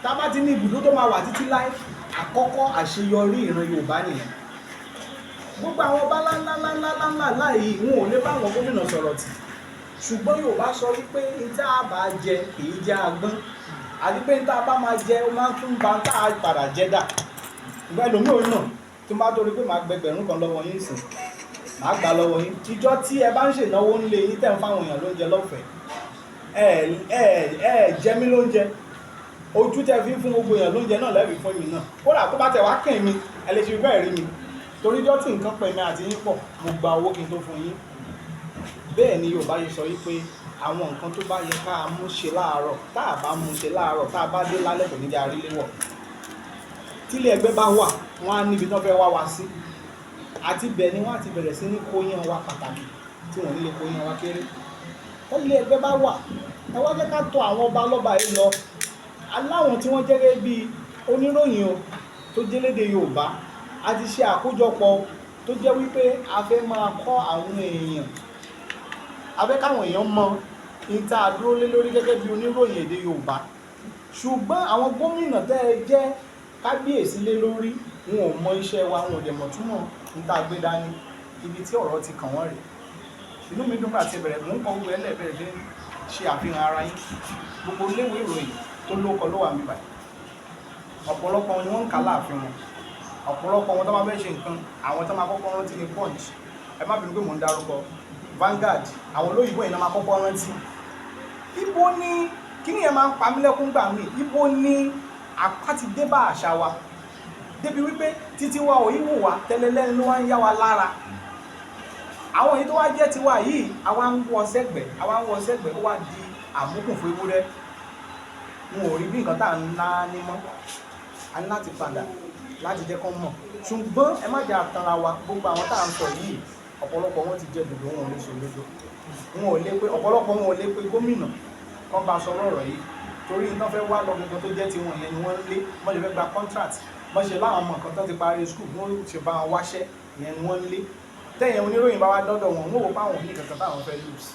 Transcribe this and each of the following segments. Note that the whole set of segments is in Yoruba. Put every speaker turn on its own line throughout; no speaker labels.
Tá a bá ti ní ibùdó tó máa wà títí láé, àkọ́kọ́ àṣeyọrí ìran Yorùbá nìyẹn. Gbogbo àwọn ọba ńláńláńláńláńlá yìí, wọn ò lè bá àwọn gómìnà sọ̀rọ̀ tì, ṣùgbọ́n Yorùbá sọ wípé n tá a bá jẹ kì í jẹ́ agbọ́n, àti pé n tá a bá máa jẹ, ó máa ń tún ba tá a padà jẹ dà. Ìgbà ẹlòmíì ò náà tí n bá torí pé màá gbẹgbẹ̀rún kan lọ́wọ́ yín sìn, màá gbà lọ́wọ́ yín. Ìjọ tí ẹ bá ń ṣènáwó ńlé yín, tẹ̀ ń fáwọn èèyàn lóúnjẹ lọ́fẹ̀ẹ́, ẹ ẹ ẹ jẹ mí lóúnjẹ. Ojú tẹ fi ń fún gbogbo èèyàn lóúnjẹ náà lẹ́bi fún mi náà. Kódà tó bá tẹ wá kàn mí, ẹ lè ṣe bẹ́ẹ̀ rí mi, torí ijọ́ tí nǹkan pẹ̀ mí àti yín pọ̀, mo gba owó kí n tó fún yín. Bẹ́ẹ̀ ni Yorùbá ṣe sọ wípé àwọn nǹkan tó bá yẹ ká mú ṣe láàárọ̀, tá a bá mú ṣe láàárọ̀, tá a bá dé lálẹ́, kò ní jẹ́ aríléwọ̀. Tílé ẹgbẹ́ bá wà, wọ́n á níbi tán fẹ́ wá wa sí, àti bẹ́ẹ̀ ni wọ́n á ti bẹ̀rẹ̀ sí ní kóyán wa pàtàkì tí wọ́n ní lè kóyán wa kéré. Tílé ẹgbẹ́ bá wà, ẹ wá jẹ́ ká tọ̀ àwọn ọba lọ́ba yìí lọ, aláwọn tí wọ́n jẹ́ gẹ́gẹ́ bí oníròyìn o tó jẹ́lédè Yorùbá. A ti ṣe àkójọpọ̀ tó jẹ́ wípé a fẹ́ máa kọ́ àwọn èèyàn, a fẹ́ káwọn èèyàn mọ ní tá a dúró lé lórí gẹ́gẹ́ bí oníròyìn èdè Yorùbá. Ṣùgbọ́n àwọn gómìnà tẹ́ ẹ jẹ́ kábíyèsí lé lórí, wọn ò mọ iṣẹ́ wa, wọn ò dẹ̀ mọ̀ túmọ̀ ní tá a gbé dání. Ibi tí ọ̀rọ̀ ti kàn wọ́n rèé. Inú mi dùn pé àti bẹ̀rẹ̀, mò ń kọ gbogbo ẹlẹ́bẹ̀rẹ̀ ṣe ń ṣe àfihàn ara yín. Gbogbo iléèwé ìròyìn tó lóko ló wà níbí báyìí. Ọ̀pọ̀lọpọ̀ wọn ni wọ́n ń kà láàfin wọn. Ọ̀pọ̀lọpọ̀ wọn tó máa fẹ́ ṣe nǹkan, àwọn tó máa kọ́kọ́ rántí ní Punch, ẹ má bínú pé mò ń dárúkọ, Vanguard, àwọn olóyìnbó yìí náà máa kọ́kọ́ rántí. Ibo ni kí ni ẹ máa ń pa mí lẹ́kún gbà mí? Ibo ni àpá ti dé bá àṣà wa débi wípé títí wa ò íwò wa tẹ́lẹ̀lẹ́ni ló wá ń yá wa lára? Àwọn èyí tó wá jẹ́ tiwa yìí, àwa ń wọ sẹ́gbẹ̀ẹ́, àwa ń wọ sẹ́gbẹ̀ẹ́, ó wá di àmúkùn fún ewúrẹ́. Wọn ò rí bí nǹkan tá à ń ná ní mọ́. A ní láti padà láti jẹ́ kán mọ̀. Ṣùgbọ́n ẹ má jẹ́ àtanra wa. Gbogbo àwọn tá à ń sọ yìí, ọ̀pọ̀lọpọ̀ wọn ti jẹ dòdò, wọn ò lè sòdodo, wọn ò lè pé, ọ̀pọ̀lọpọ̀ wọn ò lè pé gómìnà kán bá sọ ọ̀rọ̀ yìí, torí nǹkan fẹ́ wá lọ gbogbo tó jẹ́ tiwọn yẹn ni wọ́n ń lé. Wọ́n lè fẹ́ gba contract, wọ́n ṣe láwọn ọmọ nǹkan tó ti parí school, wọ́n ṣe bá wọn wáṣẹ́ yẹn ni wọ́n ń lé. Tẹ̀yìn oníròyìn bá wá dọ́dọ̀ wọn, wọ́n wò pé àwọn ò ní kankan táwọn fẹ́ lose.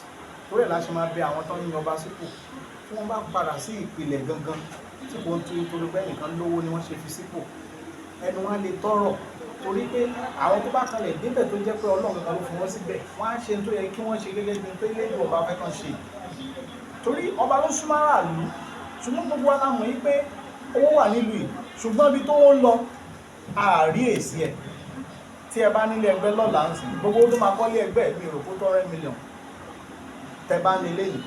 Torí ẹ̀ la ṣe máa bẹ àwọn tó ń yan ọba sípò, tí wọ́n bá padà sí ìpìlẹ̀ gangan, tí kò ń tu torí pé ẹnìkan lówó ni wọ́n ṣe fi sípò, ẹnu wọn á lè tọrọ, torí pé àwọn tó bá kanlẹ̀ débẹ̀, tó jẹ́ pé Ọlọ́run kankan ló fi wọ́n síbẹ̀, wọ́n á ṣe tó yẹ kí wọ́n ṣe gẹ́gẹ́ bí tó ilé ìlú ọba fẹ́ kàn ṣe, torí ọba ló súnmọ́ aráàlú. Ṣùgbọ́n gbogbo wa la mọ̀ yí pé owó wà nílùú yìí, ṣùgbọ́n ibi tó ń lọ, àárí èsì ẹ̀. Tí ẹ bá nílé ẹgbẹ́ lọ́la ń sìn, gbogbo tó máa kọ́lé ẹgbẹ́ mi rò kó tọ́rẹ́ mílíọ̀n. Tẹ bá nílé yìí,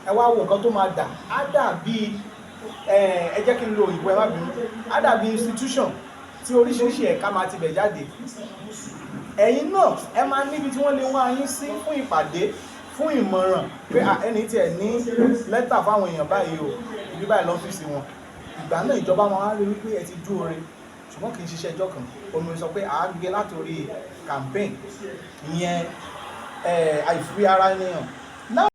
ẹ wá wo nǹkan tó máa dà. Á dà bíi, ẹ jẹ́ kí n lo òyìnbó, ẹ má bínú, á dàbí institution tí oríṣiríṣi ẹ̀ka máa ti bẹ̀ jáde. Ẹ̀yin náà, ẹ máa níbi tí wọ́n lè wá yín sí fún ìpàdé, fún ìmọ̀ràn, pé ẹni tí ẹ ní lẹ́tà fáwọn èèyàn báyìí o, ibi báyìí lọ́fíìsì wọn. Ìgbà náà, ìjọba máa wá rí wípé ẹ ti dúró re. Ṣùgbọ́n kì í ṣiṣẹ́ ẹjọ́ kan. Omi sọ pé à á gbé látòrí campaign ìyẹn, àìfi ara ẹni hàn náà.